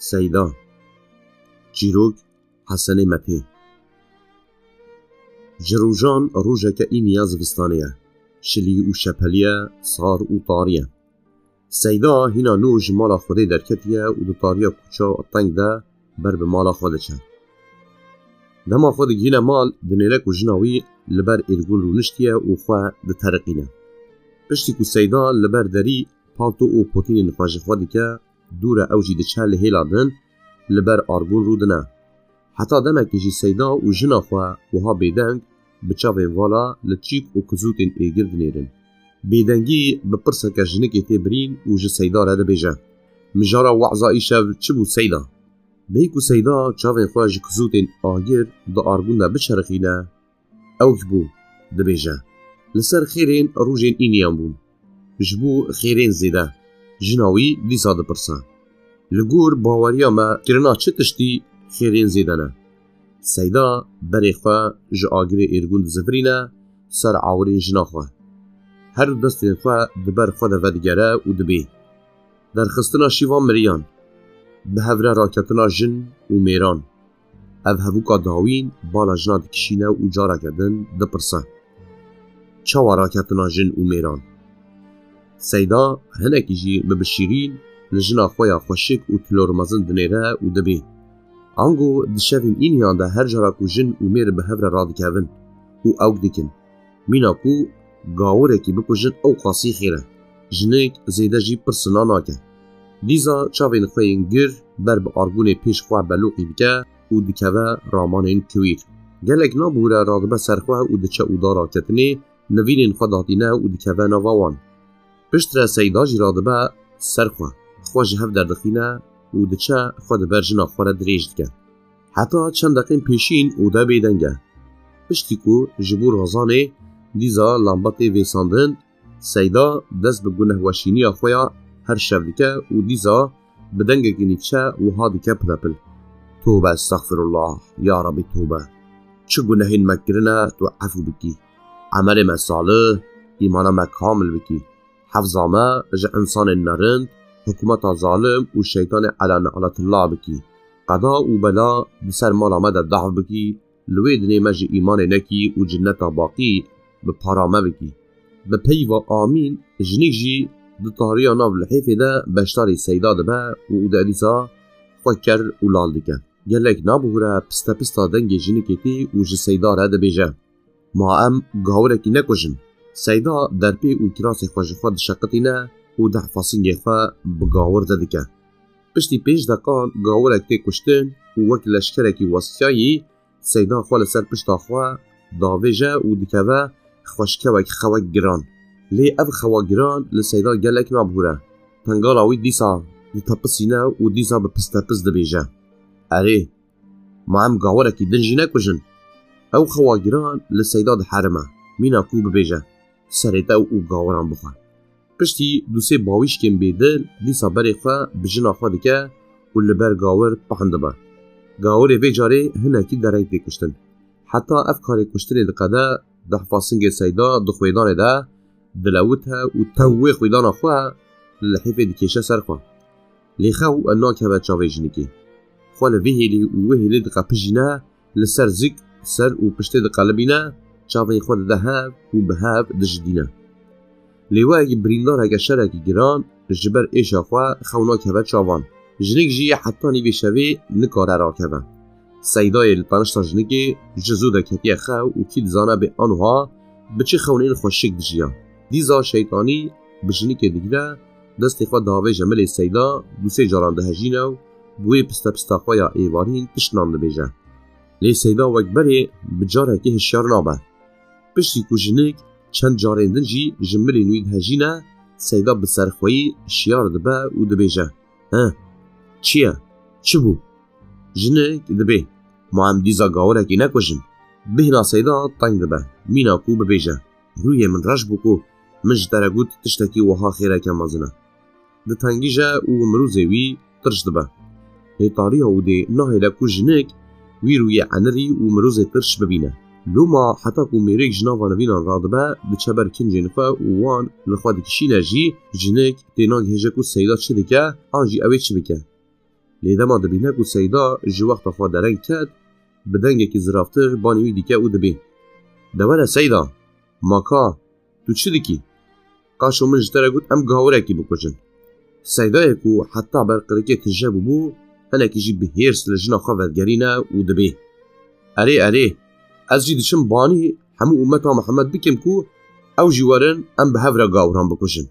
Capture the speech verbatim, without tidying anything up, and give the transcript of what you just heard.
Seyda. Çîrok, Hesenê Metê. Ji rojan rojeke îniya zivistanê ye. Şilî û şepelî ye, sar û tarî ye. Seyda hîna nû ji mala Xwedê derketiye û di tariya kuça teng de ber bi mala xwe diçe. Dema xwe digihîne mal, dinêre ku jina wî li ber êrgûn rûniştiye û xwe diteriqîne. Piştî ku Seyda li ber derî palto û potînên xwe ji xwe dike, dû re ew jî diçe li hêla din, li ber argûn rûdine. Heta demekê jî Seyda û jina xwe wiha bêdeng bi çavên vala li çîk û kizûtên êgir dinêrin. Bêdengî bi pirseke jinikê tê birîn û ji Seyda re dibêje: "Mijara weza îşev çi bû Seyda?" Bêyî ku Seyda çavên xwe ji kizûtên agir di argûn de biçerxîne, ew ji bo dibêje: "Li ser xêrên rojên îniyan bûn. Ji bo xêrên zêde." Jina wî dîsa dipirse: "Li gor baweriya me, kirina çi tiştî xêrên zêde ne?" Seyda berê xwe ji agirê êrgûn dizivirîne ser awirên jina xwe. Her du destên xwe di ber xwe de vedigere û dibê: "Derxistina şîvan miriyan, bi hev re raketina jin û mêran." Ev hevûka dawîn bala jina dikişîne û careke din dipirse: "Çawa raketina jin û mêran?" Seyda hinekî jî bi bişîrîn li jina xwe ya xweşik û tilormezin dinêre û dibê: "Ango di şevên îniyan de her cara ku jin û mêr bi hev re radikevin û ewk dikin, mîna ku gawirekî bikujin ew qasî xêr e. Jinik zêde jî pirsina nake." Dîza çavên xwe yên gir ber bi argûnê pêş xwe beloqî dike û dikeve ramanên kiwîr. Gelek nabûre radibe ser xwe û diçe oda raketinê, nivînên xwe datîne û dikeve nava wan. Piştre Seyda jî radibe ser xwe, xwe ji hev derdixîne û diçe xwe di ber jina xwe re dirêj dike. Heta çend deqên pêşîn oda bêdeng e. Piştî ku ji bo razanê dîza lamba tê vêsandin, Seyda dest bi gunehweşîniya xwe ya her şev dike û dîza bi dengekî nîvçe wiha dike pilepil: "Tobe estexfirullah, ya Rebî tobe. Çi gunehên me kirine tu efû bikî. Emelê me salih, îmana me kamil bikî. Hefza me ji însanên nerind, hikûmeta zalim û şeytanê ela ne'letullah bikî. Qeda û bela di ser mala me de dahf bikî, li wê dinê me ji îmanê nekî û cinneta baqî bi para me bikî." Bi peyva amîn, jinik jî di tariya nav lihêfê de beşdarî Seyda dibe û di dîsa xwe ker û lal dike. Gelek nabihûre piste pista dengê jinikê tê û ji Seyda re dibêje: "Ma em gawirekî nekujin." Seyda derpê û kirasê xwe ji xwe dişeqitîne û dehfasingê xwe bi gawir de dike. Piştî pênc deqan gawirek tê kuştin û wek leşkerekî westiyayî Seyda xwe li ser pişta xwe davêje û dikeve xweşkewek xewek giran. Lê ev xewa giran li Seyda gelek nabihûre. Tengala wî dîsa ditepisîne û dîsa bi pistepis dibêje: "Erê, ma em gawirekî din jî nekujin? Ew xewa giran li Seyda diherime, mîna ku bibêje: 'Serê te û gawiran bixwe.'" Piştî du sê bawîşkên bêdil dîsa berê xwe bi jina xwe dike û li ber gawir pehn dibe. Gawirê vê carê hinekî dereng tê kuştin. Heta ev karê kuştinê diqede, dehfasingê Seyda di xwêdanê de dilewite û tew wê xwîdana xwe li hêfê dikêşe ser xwe. Lê xew nakeve çavê jinikê. Xwe li vê hêlî û wê hêlî diqepijîne, li ser zik, ser û piştê diqelibîne, çavên xwe dide hev û bi hev dijidîne. Lê wek birîndareke şerekî giran ji ber êşa xwe xew nakeve çavan. Jinik jî heta nîvê şevê nikare rakeve. Seydayê li tanişta jinikê ji zû de ketiye xew û kî dizane bê anha bi çi xewnên xweşik dijiya. Dîza şeytanî bi jinikê digire, destê xwe davêje milê Seyda, du sê caran dihejîne û bi wê piste pista xwe ya êvarîn tiştnan dibêje. Lê Seyda wek berê bi carekê hişyar nabe. Piştî ku jinik çend carên din jî ji milên wî dihejîne, Seyda bi serxweyî şiyar dibe û dibêje: "He, çi ye? Çi bû?" Jinik dibê: "Ma em dîsa gawirekî nekujin?" Bêhna Seyda teng dibe, mîna ku bibêje: "Rûyê min reş bû ku min ji te re got tiştekî wiha xêreke mezin e." Ditengîje û mirozê wî tirş dibe. Lê tariya û dê nahêle ku jinik wî rûyê enirî û mirozê tirş bibîne. Loma heta ku mêrek ji nava nivînan radibe, diçe ber kincên xwe û wan li xwe dikişîne jî, jinik tê nagihêje ku Seyda çi dike, an jî ew ê çi bike. Lê dema dibîne ku Seyda ji wexta xwe dereng ket, bi dengekî ziraftir banî wî dike û dibê: "De were Seyda, ma ka, tu çi dikî?" "Qaşo min ji te re got em gawirekî bikujin." Seydayê ku heta ber qirikê tije bûbû, hinekî jî bi hêrs li jina xwe vedigerîne û dibê: "Erê, erê, ez jî diçim banî hemû ummeta Mihemed bikim ku ew jî werin em bi hev re gawiran bikujin."